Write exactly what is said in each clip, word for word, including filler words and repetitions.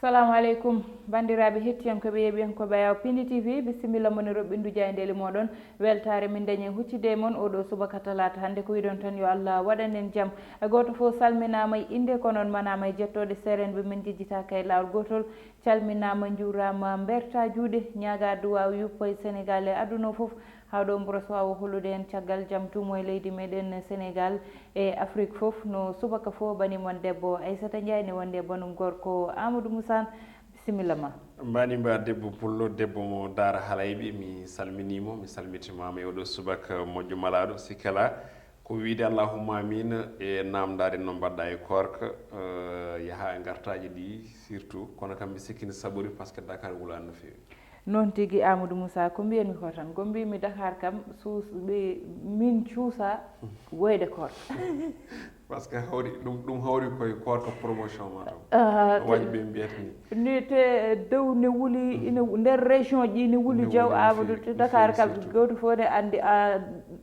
Salaamu aleykum, banndiraaɓe hettiyankooɓe, yeeɓiyankooɓe Ayaw Pindi T V, bisimilla mon e roɓɓindu jaayndeeli mooɗon. Weltaare min dañi e huccide e mon oɗo subaka talaata hannde. Ko wiɗon tan, yo Allah waɗan en jam. E gooto fof salminaama e innde, ko noon manaama e jettooɗe, seerenɓe men njejjitaaka e laawol gootol. Calminaama, njuuraama, mbertaa juuɗe, ñaagaa duwaaw yuppa e Senegaal e aduna o fof. Haa ɗo mboros waawa holude en caggal jam tuumo e leydi meɗen Senegaal e Afrik fof. No subaka fof, bani mon debbo Aissata Ndiaye ne wondi e banum gorko Amadou Moussa. Bisimilla ma. Mbani mba debbo pullo, debbo mo Daara Halayɓe, mi salminiimo, mi salmitimaama e oɗo subaka moƴƴo malaaɗo. Sikkala ko wiide allahumma amin e namdaade no mbaɗɗa e koorka, eh, yaha e ngartaaji ɗi surtout, kono kam mi sikki ne saɓori par ce que Dakar wulaani no feewi. Noon tigi, Amadou Moussa, ko mbiyanmi ko tan, ko mbimi Dakar kam, suus-, ɓe, min cuusa woyde koorka. Par ce que hawri, ɗum, ɗum hawri koye koorka promotion ma taw. Ah, no waji ɓe mbiyata ni. Ni te dow ne wuli, ina nder région ji ne wuli. Ne jaw wuli no Amadou, feewi, te no Dakar feewi kam surtout. Gooto fof ne anndi, ah,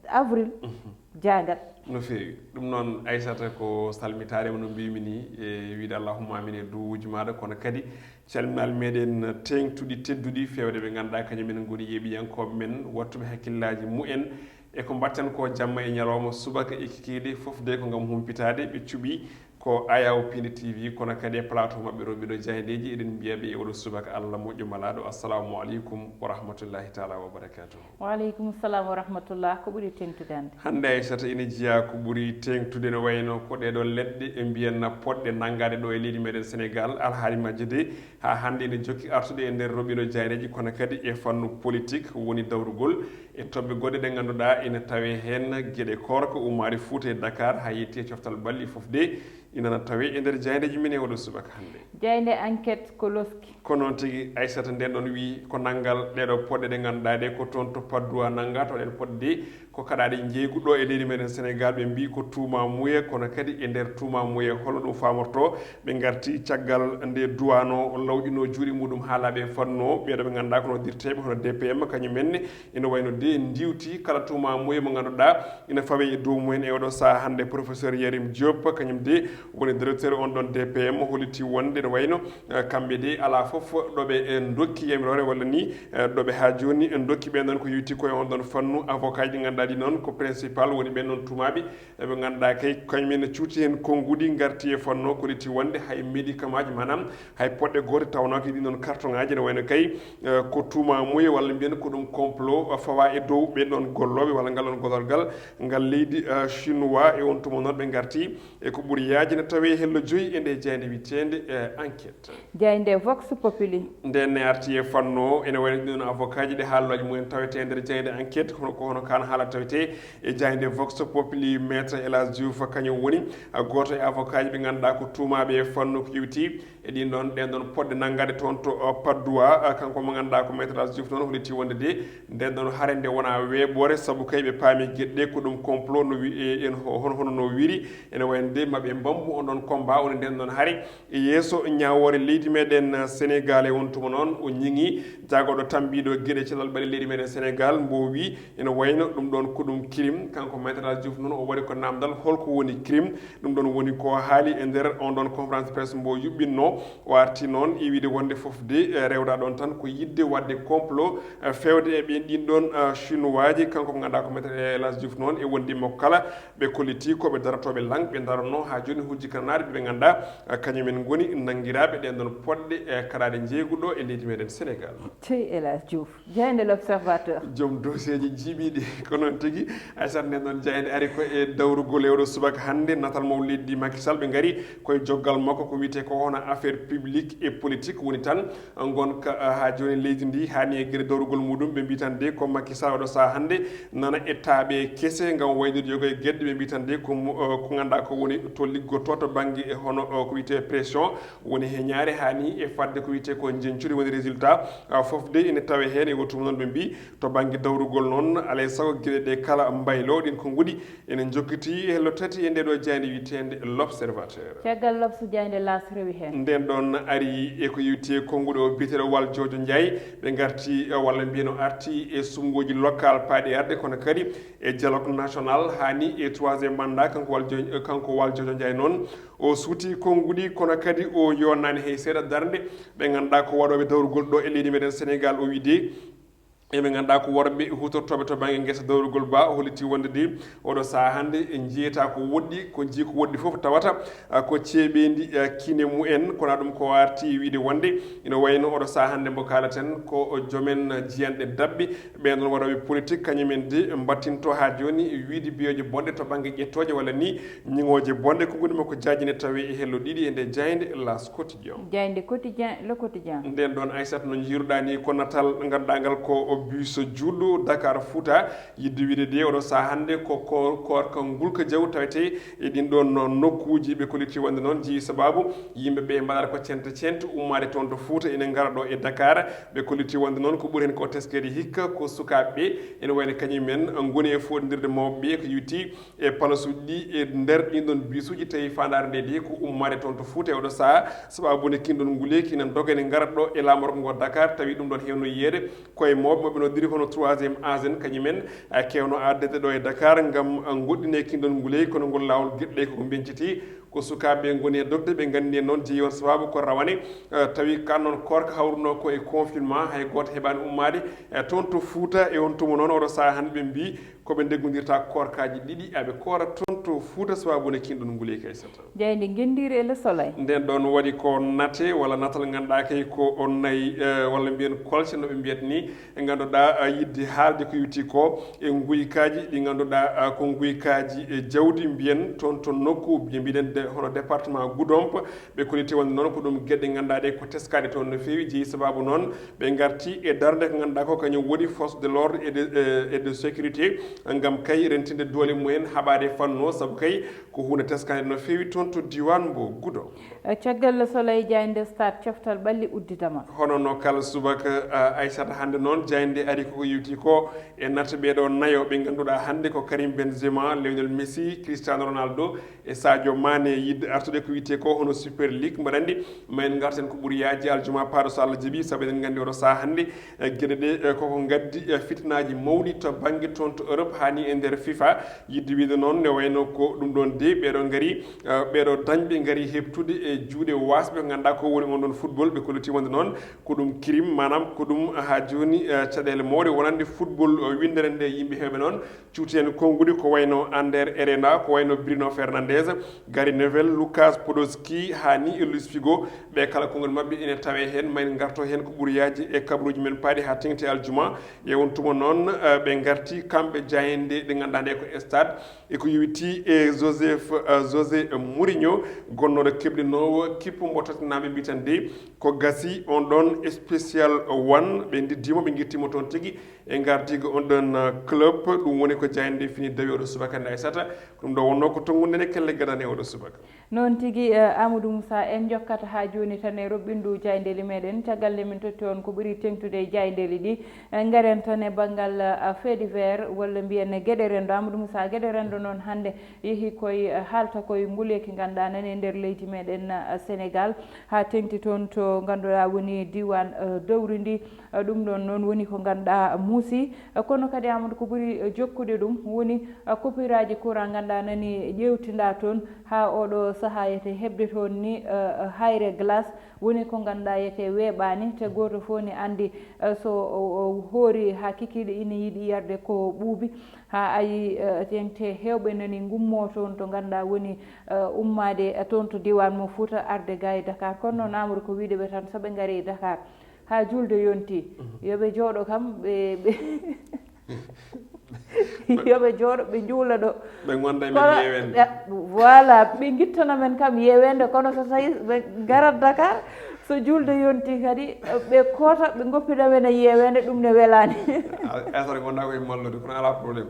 avril, mhm, jaagal. No feewi. Ɗum noon, Aissata, ko salmitaare no mbimi ni, e wiide allahumma amin e duwuuji maaɗa, kono kadi calminal meɗen teeŋtuɗi tedduɗi feewde ɓe ngannduɗaa kañum en ngoni yeeɓiyankooɓe men, wattuɓe hakkillaaji mumen e ko mbaɗten ko jamma e ñalawma, subaka e kikiiɗe, fof de ko ngam humpitaade. Ɓe cuɓi ko Ayaw Pindi T V, kono kadi e plateau maɓɓe Roɓɓiɗo Jaayndeeji, eɗen mbiya ɓe e oɗo subaka Allah moƴƴo malaaɗo, assalamu aleykum wa rahmatullahi taala wa barakatuh. Wa aleykum salam wa rahmatullah. Ko ɓuri teeŋtude hannde? Hannde, Aissata, ina jeyaa ko ɓuri teeŋtude, no wayno ko ɗeeɗoo leɗɗe ɓe mbiyanna poɗɗe nanngaade ɗo e leydi meɗen Senegaal. Alhaali majje de, haa hannde ina jokki artude e nder Roɓɓiɗo Jaayndeeji, kono kadi e fannu politique woni dawrugol e toɓɓe goɗɗe ɗe ngannduɗaa ina tawee heen geɗe koorka ummaade Fuuta e Dakar haa yetti e coftal balɗi fof de, ina na tawee e nder jaayndeeji men e oɗo subaka hannde. Jaaynde Enquête ko loski. Ko noon tigi, Aissata, nden ɗon wii ko nanngal ɗeeɗoo poɗɗe ɗe ngannduɗaa ɗe ko toon to Patte d'Oie nanngaa, to ɗen poɗɗe de ko kaɗaaɗe njeeygu ɗo e leydi meɗen Senegaal. Ɓe mbii ko tuumaamuye, kono kadi e nder tuumaamuye holno ɗum faamorto? Ɓe ngarti caggal nde duwaano lawƴuno juuɗe muɗum haa laaɓe fanno ɓeeɗo ɓe ngannduɗaa ko noddirteeɓe hono D P M, kañum en ina wayno de ndiwti kala tuumaamuye mo ngannduɗaa ina fawe e dow mumen e oɗo sahaa hannde. Professeur Yarim Diop, kañum de woni directeur on ɗon D P M, holliti wonde no wayno, eh, kamɓe de alaa fof ɗo ɓe, eh, ndokki yamiroore walla ni, eh, ɗo ɓe haa jooni ndokki ɓen ɗon ko yowiti koye on ɗon fannu. Avocat ji ɗi ngannduɗaa ɗi noon ko principal woni ɓen ɗon tuumaaɓe, eɓe ngannduɗaa kay kañum en cuuti heen konnguɗi, ngarti e fanno, kolliti wonde hay médicament ji, maanaam hay poɗɗe goote tawnaaki ɗin ɗon carton ŋaaji, ne wayno kay, eh, ko tuumaamuye walla mbiyen ko ɗum complot, eh, fawa e dow ɓen ɗon gollooɓe walla ngal ɗon gollorgal ngal leydi, eh, chinois. E on tuma noon ɓe ngarti e ko ɓuri yaajde ne tawee hello joyi e nde jaaynde wiyeteende, eh, Enquête. Jaaynde Vox Populi. Nden ne arti e fanno, ene wayno ɗin ɗon avocat ji ɗe haalaaji mumen tawetee e nder jaaynde Enquête, hono ko hono kaan haala tawetee e jaaynde Vox Populi, Maître El Hadj Diouf, kañum woni, ah, gooto e avocat ji ɓe ngannduɗaa ko tuumaaɓe e fannu ko yowiti e ɗin ɗon, ɗen ɗon poɗɗe nanngaade toon to, ah, Patte d'Oie. Ah, kanko mo ngannduɗaa ko Maître El Hadj Diouf noon holliti wonde de nden ɗon hare nde wonaa weeɓoore, sabu kay ɓe paami geɗe ɗe ko ɗum complot no wi-, e, en ho-, hono, hono no wiri, ene wayno de maɓe mbambu on ɗon combat, woni nden ɗon hare e yeeso ñaawoore leydi meɗen Senegaal. E on tuma noon o ñiŋi jaagorɗo tambiiɗo geɗe cellal ɓalli leydi meɗen Senegaal, mbo wi ene wayno ɗum ɗon ko ɗum crime. Kanko Maître El Hadj Diouf noon o waɗi ko namdal holko woni crime. Ɗum ɗon woni ko haali e nder on ɗon conférence presse mbo yuɓɓinno. O arti noon e wiide wonde fof de, eh, rewda ɗon tan ko yiɗde waɗde complot, eh, feewde e ɓen ɗin ɗon, eh, chinois ji. Kanko mo ngannduɗaa ko Maître El Hadj Diouf noon e wondiiɓe makko kala, ɓe kolliti ko ɓe darotooɓe laŋ, ɓe daronno haa jooni hujji kananaaɗe ɓe ngannduɗaa, eh, kañum en ngoni nanngiraaɓe ɗen ɗon poɗɗe, eh, kaɗaaɗe njeeygu ɗo e leydi meɗen Senegaal. Cey El Hadj Diouf. Jaaynde L'Observateur. Joom doseeji jiiɓiiɗi. Ko noon tigi, Aissata, nden ɗon jaaynde ari ko e dawrugol e oɗo subaka hannde, natal mawɗo leydi ndi Macky Sall, ɓe ngari koye joggal makko ko wiyetee ko hono affaire publique et politique, woni tan ngonka, ah, haa jooni leydi ndi haani e geɗe dawrugol muɗum. Ɓe mbii tan de ko Macky Sall oɗo sahaa hannde nana e taaɓe kese ngam waylude yoga e geɗe. Ɓe mbii tan de ko mo, ah, ko ngannduɗaa ko woni to liggotoo to bannge e hono, ah, ko wiyetee pression, woni heñaare haani e fadde ko wiyetee ko njeñcudi woni résultat, ah, fof de ene tawe heen. E o tuma noon ɓe mbii to bannge dawrugol noon, alay sago geɗe ɗe kala mbaylo. Ɗin konnguɗi ene njokkiti e hello tati e nde ɗo jaaynde wiyeteende L'Observateur. Caggal L'Obs, jaaynde L'As rewi heen. Nden ɗon ari e ko yewti e konnguɗi o biyeteeɗo Waljoojo Njaay. Ɓe ngarti, eh, walla mbiyen o arti e suɓngooji local paaɗi arde, kono kadi e dialogue national haani e troisième mandat. Kanko Waljo-, kanko Waljoojo Njaay noon O suuti konnguɗi, kono kadi o yonnaani hay seeɗa darnde ɓe ngannduɗaa ko waɗooɓe dawrugol ɗo e leydi meɗen Sénégal. O wiide e ɓe ngannduɗaa ko worɓe hutortooɓe to bannge ngesa dawrugol ba, o holliti wonde de oɗo sahaa hannde en njiyata ko woɗɗi, ko njii ko woɗɗi fof tawata, ah, ko ceeɓeendi, ah, kine mumen. Kono ɗum ko arti wiide wonde ina wayno oɗo sahaa hannde mbo kaalaten ko joomen jiyanɗe daɓɓe, ɓeen ɗon waɗooɓe politique, kañumen de mbattinto haa jooni wiide biyeeje bonɗe to bannge ƴettooje walla ni ñiŋooje bonɗe. Ko ngoni makko jaajine tawi e hello ɗiɗi e nde jaaynde Las Quotidien. Jaaynde Quotidien, Le Quotidien. Nden ɗon Aissata no njiiruɗaa ni ko natal ngannduɗaa ngal ko o bus juuɗo Dakar Fouta. Yidde wiide de oɗo sahaa hannde ko ko-, koorka ngulka jaw tawete e ɗin ɗon nokkuuji. Ɓe kolliti wonde noon jeyi sababu yimɓe ɓe mbaɗata ko cente cente ummaade toon to Fouta ene ngara ɗo e Dakar. Ɓe kolliti wonde noon ko ɓuri heen ko teskeede hikka ko sukaaɓe ɓe ene wayno kañum en ngoni e fooɗondirde mawɓe ɓe ko yowiti e palasuuji ɗi e nder ɗin ɗon bisuuji tawi faandaare nde de ko ummaade toon to Fouta e oɗo sahaa. Sababu ne kin ɗon nguleeki ina dogani ngara ɗo e laamorgo ngo Dakar tawi ɗum ɗon hewno yiyeede koye mawɓe maɓɓe no diri hono troisième âge en kañum en, eh, kewno addede ɗo e Dakar ngam, eh, goɗɗinee kin ɗon nguleeki kono ngol laawol geɗɗe ko mbenciti. Ko sukaaɓe ngoni e dogde, ɓe nganndi en noon jeyi on sababu ko rawane, eh, tawi kan noon koorka hawruno ko e confinement, hay gooto heɓaani ummaade, eh, toon to Fouta. E on tuma noon oɗo sahaa hannde ɓe mbii ko ɓe ndeggondirta koorkaaji ɗiɗi, aɓe koora toon to Fouta sababu ne kin ɗon nguleeki Aissata. Jaaynde Ngenndiire e Le Soleil. Nden ɗon waɗi ko nate walla natal ngannduɗaa kay ko on nayi, eh, walla mbiyen kolce no ɓe mbiyata ni, e ngannduɗaa, eh, yidde haalde ko yowiti ko e nguykaaji ɗi ngannduɗaa, eh, ko nguykaaji e jawdi mbiyen toon to nokku mbiɗen de hono département Goudomp. Ɓe kolliti wonde noon ko ɗum geɗe ngannduɗaa ɗe ko teskaaɗe toon no feewi jeyi sababu noon ɓe ngarti e darnde ko ngannduɗaa ko kañum woni force de l'ordre et de, eh, et de sécurité ngam kay rentinde doole mumen haɓaade fannu o sabu kay ko huunde teskaande no feewi toon to diiwaan mbo Goudomp. Eh, caggal Le Soleil, jaaynde Stade, coftal ɓalli udditama. Hono no kala subaka, eh, Aissata hannde noon jaaynde ari koko yewti ko e natta ɓee ɗo nayo ɓe ngannduɗaa hannde ko Karim Benzema, Lionel Messi, Cristiano Ronaldo e Sadio Mané. Yidde artude ko wiyetee ko hono Super League, mbaɗa anndi ma en ngarten ko ɓuri yaaji aljuma paaɗo so Allah jaɓi sabu eɗen nganndi oɗo sahaa hannde, eh, geɗe ɗe, eh, koko ngaddi, eh, fitinaaji mawɗi to bannge toon to Europe haa ni e nder FIFA. Yidde wiide noon ne wayno ko ɗum ɗon de ɓeeɗo ngari, eh, ɓeeɗo dañɓe ngari heɓtude e juuɗe waasɓe ko ngannduɗaa ko woni on ɗon football. Ɓe kolliti wonde noon ko ɗum crime, maanaam ko ɗum haa jooni, eh, caɗeele mawɗe wonande football, eh, winndere nde yimɓe heewɓe noon cuuti heen konnguɗi ko wayno Ander Herrera, ko wayno Bruno Fernandes, Gary Neville, Lucas Podolski haa ni e Luis Figo. Ɓe kala konngol maɓɓe ene tawee heen, ma en ngarto heen ko ɓuri yaaji e kabaruuji men paaɗi haa teŋti aljuma. E on tuma noon, eh, ɓe ngarti kamɓe jaaynde ɗe ngannduɗaa nde ko Stade e ko yowiti e Joseph, eh, José Mourinho, gonnooɗo keblitoowo kippu mbo Tottenham ɓe mbiyi tan de ko gasi on ɗon spécial one. Ɓe ndiddimo, ɓe ngittimo toon tigi e ngardiigu on ɗon, eh, club. Ɗum woni ko jaaynde fini dawi oɗo subaka nde Aissata. Ɗum ɗo wonno ko tonngude nde kelle gadane oɗo subaka. Noon tigi, eh, Amadou Moussa, en njokkat haa jooni tan e roɓɓindu jaayndeeli meɗen. Caggal nde min totti on ko ɓuri teŋtude e jaayndeeli ɗi, eh, ngaren tan e banngal, eh, fait divers walla mbiyen geɗe renndo. Amadou Moussa, geɗe renndo noon hannde yehi koye, eh, haalta koye nguleeki ngannduɗaa nani e nder leydi meɗen, eh, Sénégal, haa teŋti toon to ngannduɗaa woni diiwaan, eh, dowri ndi. Eh, ɗum ɗon noon woni ko ngannduɗaa muusi. Eh, kono kadi Amadou ko ɓuri, eh, jokkude ɗum woni, eh, coupure aji courant ngannduɗaa nani ƴeewtindaa toon haa oɗo sahaa yete heɓde toon ni, eh, eh, hayre glace woni ko ngannduɗaa yete weeɓaani te gooto fof ni anndi, eh, so o, o hoori haa kikiiɗe ina yiɗi yarde ko ɓuuɓi haa ayi, eh, teŋti heewɓe nani ngummoo toon to ngannduɗaa woni, eh, ummaade, eh, toon to diiwaan mo Fuuta arde gaa e Dakar. Kono noon Amadou ko wiyde ɓe tan so ɓe ngarii Dakar haa juulde yonti, mhm, yo ɓe jooɗo kam, ɓe, ɓe, yo ɓe jooɗo, ɓe njuula ɗo. Ɓe ngonda e men yeeweende. Eh, voilà, ɓe ngittana men kam yeeweende, kono so tawi ɓe ngarat Dakar, so juulde yonti kadi, eh, ɓe koota, ɓe ngoppina men e yeeweende, ɗum ne welaani. Aissata ngonda koye mallude, kono alaa problème.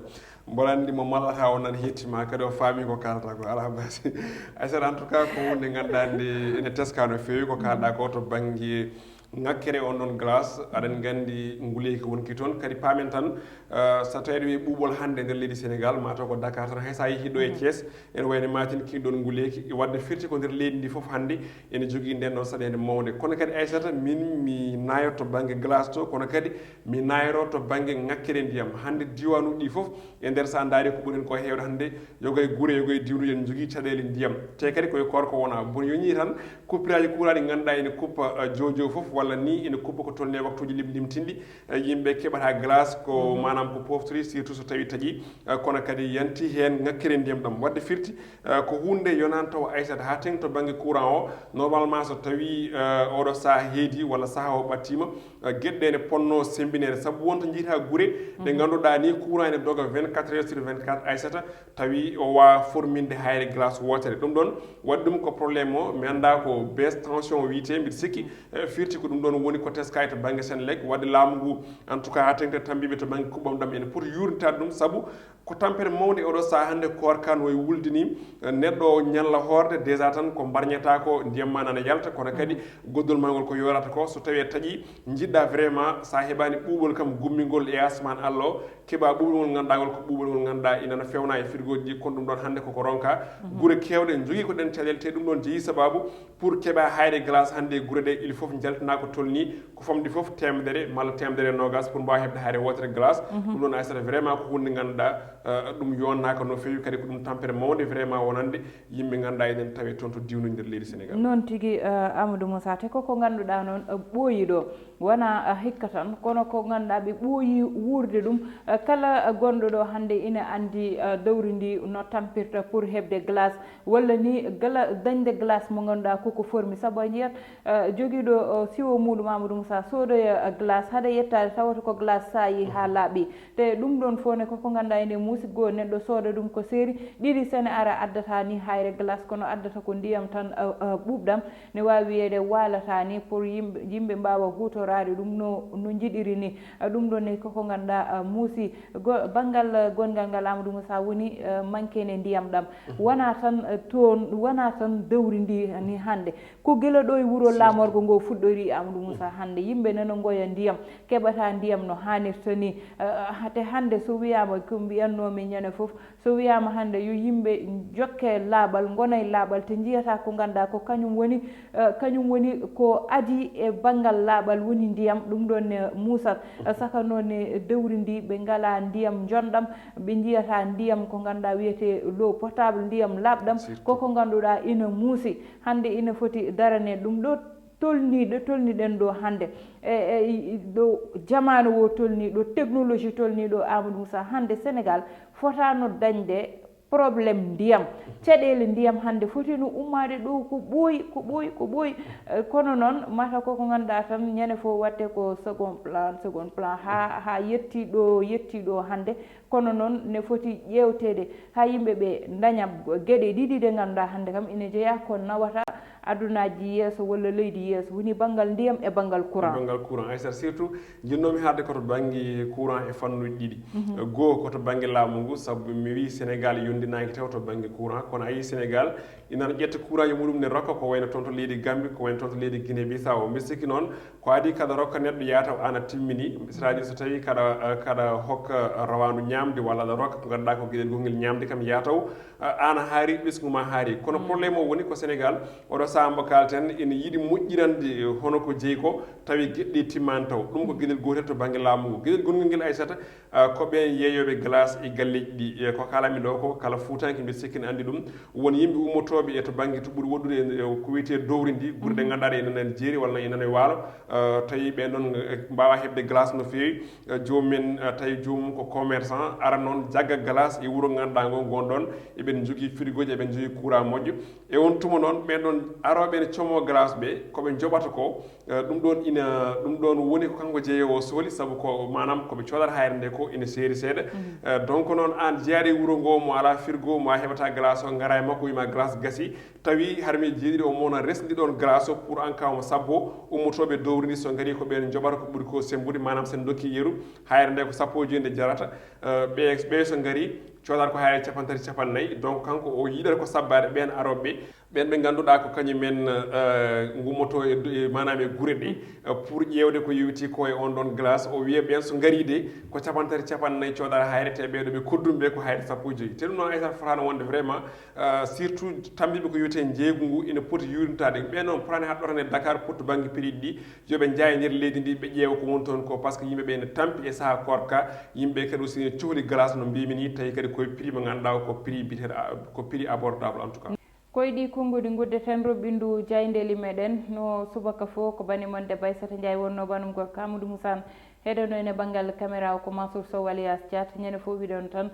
Mboɗo anndi mo mallata o nan hetti ma, kadi o faami ko kaalata ko, alaa basi. Aissata, en tout cas, ko huunde ngannduɗaa nde ene teska no feewi, ko kaalɗaa ko to bannge Ŋakkere on ɗon glace, aɗen nganndi nguleeki wonki toon. Kadi paamen tan, eh, so tawii ɓuuɓol hannde nder leydi Sénégal, mataw ko Dakar tan, hay so a yehii ɗo e Thiès, ene wayno matin kiiɗon nguleeki, wadde firti ko nder leydi ndi fof hannde ene jogii nden ɗon saɗeende mawnde. Kono kadi Aissata, min mi naayoto to bannge glace to, kono kadi mi naayoro to bannge ŋakkere ndiyam. Hannde diiwaanuuji ɗi fof, e nder so a ndaari ko ɓuri en ko heewde hannde, yoga e gure, yoga e diwnuuji ene njogii caɗeele ndiyam. Te kadi koye koor ko wona. Bon yoni tan, kuppiraaji kuuraaji ɗi ngannduɗaa ene kuppa, eh, jojo fof, walla ni ene kuppa ko tolni e waktuuji lim-, limtinɗi. Eh, yimɓe keɓata glace ko maanaam ko poftori, surtout so tawi taƴi, eh, kono kadi yanti heen ŋakkere ndiyam ɗam. Wadde firti, eh, ko huunde yonaani taw Aissata haa teng to bannge courant o. Normalement so tawi, eh, oɗo saha heedi walla saha o ɓattiima, eh, geɗe ɗe ne ponno sembineede. Sabu won to njiyta gure ɗe ngannduɗaa ni courant ene doga vingt-quatre heures sur vingt-quatre Aissata, tawi o waawa forminde hayre glace wootere. Ɗum ɗon waɗi ɗum ko problème o, mi anndaa ko baisse tension wiyetee, mbiɗa sikki, eh, firti ko ɗum ɗon woni ko teskaay to bannge Senelec. Wadde laamu ngu, en tout cas, haa teŋti tambiiɓe to bannge kuɓɓam ɗam ene poti yuurnitaade ɗum, sabu ko tampere mawnde oɗo saha hannde koorka no wayi wulde ni, eh, neɗɗo o ñalla hoorde, déjà tan ko mbarñata ko, ndiyam ma nana yalta, kono kadi goddol ma ngol ko yoorata ko, so tawii taƴi, njiɗɗa vraiment, sa heɓaani ɓuuɓol kam gummingol e asmaan Allah o, keɓa ɓuuɓol ngol ngannduɗaa ngol ko ɓuuɓol ngol ngannduɗaa ina no fewna e firgooji ɗi, kono ɗum ɗon hannde koko ronka. Gure keewɗe njogii ko ɗen caɗeele, te ɗum ɗon jeyi sababu pour keɓa hayre glace hannde e gure ɗe, il faut njaltina ko tolni, ko famɗi fof teemedere malla teemedere e noogas pour mbaawa heɓde hayre wootere glace. Ɗum ɗon Aissata vraiment ko huunde ngannduɗaa, eh, ɗum yonnaaka no feewi, kadi ko ɗum tampere mawnde vraiment wonande yimɓe ngannduɗaa enen tawi toon to diwnuuji nder leydi Sénégal. Noon tigi, eh, Amadou Moussa, te koko ngannduɗaa noon, eh, ɓooyi ɗo. Wona, ah, hikka tan, kono ko ngannduɗaa ɓe ɓooyi wuurde ɗum. Ah, kala, ah, gonɗo ɗo hannde ina anndi, ah, dowri ndi no tampirta pour heɓde glace, walla ni gala dañde glace mo ngannduɗaa koko formi. Sabu a njiyat, ah, jogiiɗo, oh, siwo muuɗum Amadou Moussa soodoya, ah, glace, haɗa yettaade tawata ko glace saayi haa laaɓi. Te ɗum ɗon fof ne koko ngannduɗaa ene muusi, goo neɗɗo sooda ɗum ko seeri ɗiɗi, sene ara addata ni hayre glace, kono addata ko ndiyam tan, ah, ah, ɓuuɓɗam. Ne waawi wiyeede waalata ni pour yimɓe, yimɓe mbaawa huutoraade ɗum no, no njiɗiri ni. Ah, ɗum ɗon ne koko ngannduɗaa, ah, muusi. Go-, banngal, ah, gonngal ngal Amadou Moussa woni, ah, manque ne ndiyam ɗam. Wona tan, ah, toon, wona tan dowri ndi ni hannde. Ko gila ɗo e wuro laamorgo ngo fuɗɗori Amadou Moussa hannde. Yimɓe nana ngoya ndiyam, keɓata ndiyam no haanirta ni. Ah, ah, te hannde so wiyaama ko mbiyannoomi ñande fof, so wiyaama hannde yo yimɓe njokke laaɓal, ngona e laaɓal, te njiyata ko ngannduɗaa ko kañum woni, eh, kañum woni ko adii e banngal laaɓal woni ndiyam, ɗum ɗon ne muusat. Eh, saka noon ne dowri ndi ɓe ngalaa ndiyam njonɗam, ɓe njiyata ndiyam ko ngannduɗaa wiyetee l'eau potable, ndiyam laaɓɗam, koko ngannduɗaa ina muusi. Hannde ina foti darane ɗum ɗo tolniiɗo, tolniɗen ɗo hannde. E, e, i, i, ɗo jamaanu o tolni, ɗo technologie tolni ɗo Amadou Moussa, hannde Sénégal fotaano dañde problème ndiyam. Caɗeele ndiyam hannde foti no ummaade ɗo ko ɓooyi, ko ɓooyi, ko ɓooyi. Eh, kono noon, mata ko ko ngannduɗaa tan, ñande fof waɗte ko second plan, second plan, haa, haa yetti ɗo, yetti ɗo hannde. Kono noon, ne foti ƴeewteede haa yimɓe ɓe ndaña geɗe ɗiɗi ɗe ngannduɗaa hannde kam ina jeyaa ko nawata adunaaji yeeso walla leydi yeeso, woni banngal ndiyam e banngal courant. E banngal courant, Aissata, surtout njinnoomi haalde ko to bannge courant e fannuuji ɗiɗi. Goo ko to bannge laamu ngu, sabu mi wii Sénégal yondinaaki taw to bannge courant, kono a yii Sénégal ina ƴetta courant e muɗum ne rokka, ko wayno toon to leydi Gambie, ko wayno toon to leydi Guinée Bissau. Mbiɗa sikki noon ko adii kaɗa rokka neɗɗo yaataw aan a timmini, c'est-à-dire so tawii kaɗa, kaɗa hokka rawaandu ñaamde walla aɗa rokka ko ngannduɗaa ko geɗel gongel ñaamde kam yaataw, aan a haari, ɓesngu ma haari. Kono problème o woni ko Sénégal, oɗo sahaa mbo kaalten, ina yiɗi moƴƴirande hono ko jeyi ko, tawi geɗe ɗe timmaani taw. Ɗum ko geɗel gootel to bannge laamu ngu. Geɗel gongel ngel, Aissata, ah, ko ɓeen yeeyooɓe glace e galleeji ɗi. E ko kaalatmi ɗo ko, kala Fuutaanke mbiɗa sikki ne anndi ɗum. Won yimɓe ummotooɓe e to bannge to ɓuri woɗɗude e, e ko wiyetee dowri ndi, gure ɗe ngannduɗaa ɗe ina nana jeeri walla ina nana e waalo. Ah, tawi ɓeen ɗoon, eh, mbaawaa heɓde glace no feewi. Eh, joomum en, eh, tawi joomum ko commerçant, ara noon jagga glace e wuro ngannduɗaa ngo ngon ɗoon, eɓen njogii frigo ji, eɓen njogii courant moƴƴo. E on tuma noon, ɓeen ɗoon arooɓe ene como glace ɓe, ko ɓe njoɓata ko, eh, ɗum ɗoon ina, ɗum ɗoon woni ko kanko jeeyoowo o sohli, sabu ko maanaam ko ɓe coodata hayre nde ko ina seeri seeɗa. Eh, donc noon aan jeyaaɗo e wuro ngo mo alaa frigo, mo a heɓata glace o, ngaraa e makko, wiima glace gasii, tawi harmi jeeɗiɗo o mowna resndi ɗoon glace o pour en cas mo sabbo ummotooɓe dowri ndi, so ngarii ko ɓeen njoɓata ko ɓuri ko semmbude, maanaam sen ndokki yeru, hayre nde ko sappo e joyi nde jarata, eh, ɓe, ɓe so ngarii, coodata ko hayre capanɗe tati, capanɗe nayi, donc kanko o yiɗata ko sabbaade ɓeen arooɓe ɓe, Ɓen ɓe ngannduɗaa ko kañum en eh, ngummoto e du- e maanaam e gure ɗe eh, pour ƴeewde ko yowiti ko e on ɗon glace, o wiya ɓen so ngariide ko capantati capannayyi codara hayre te ɓeeɗo ɓe koddumɓe ko hayre sappo e joyi. Te ɗum noon Aysata fotaano wonde vraiment eh, surtout tambiiɓe ko yowiti e njeeygu ngu ina poti yuurnitaade. Ɓen noon potaani haɗɗo tan e Dakar pour to bannge prix ɗi, yo ɓe njaayinir leydi ndi, ɓe ƴeewa ko woni toon ko, parce que yimɓe ɓe ene tampi e saha korka, yimɓe kadi aussi ne cohli glace no mbimi ni, tawi kadi koye prix mo ngannduɗaa ko prix biyeteeɗo a- ko prix abordable en tout cas. Koye ɗi konnguɗi nguddeten roɓɓindu jayndeli meɗen no subaka fof ko bani mon debbo Aysata Ndiaye wonno banum gorko Amadou Moussa. Heɗono ene banngal caméra o ko Mansour Sow alias Thiat, ñande fof wiɗon tan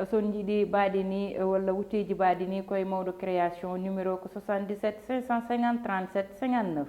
son jiɗi baɗi ni walla wutteji baɗi ni koye mawɗo création numéro ko soixante-dix-sept cinq cent cinquante trente-sept cinquante-neuf.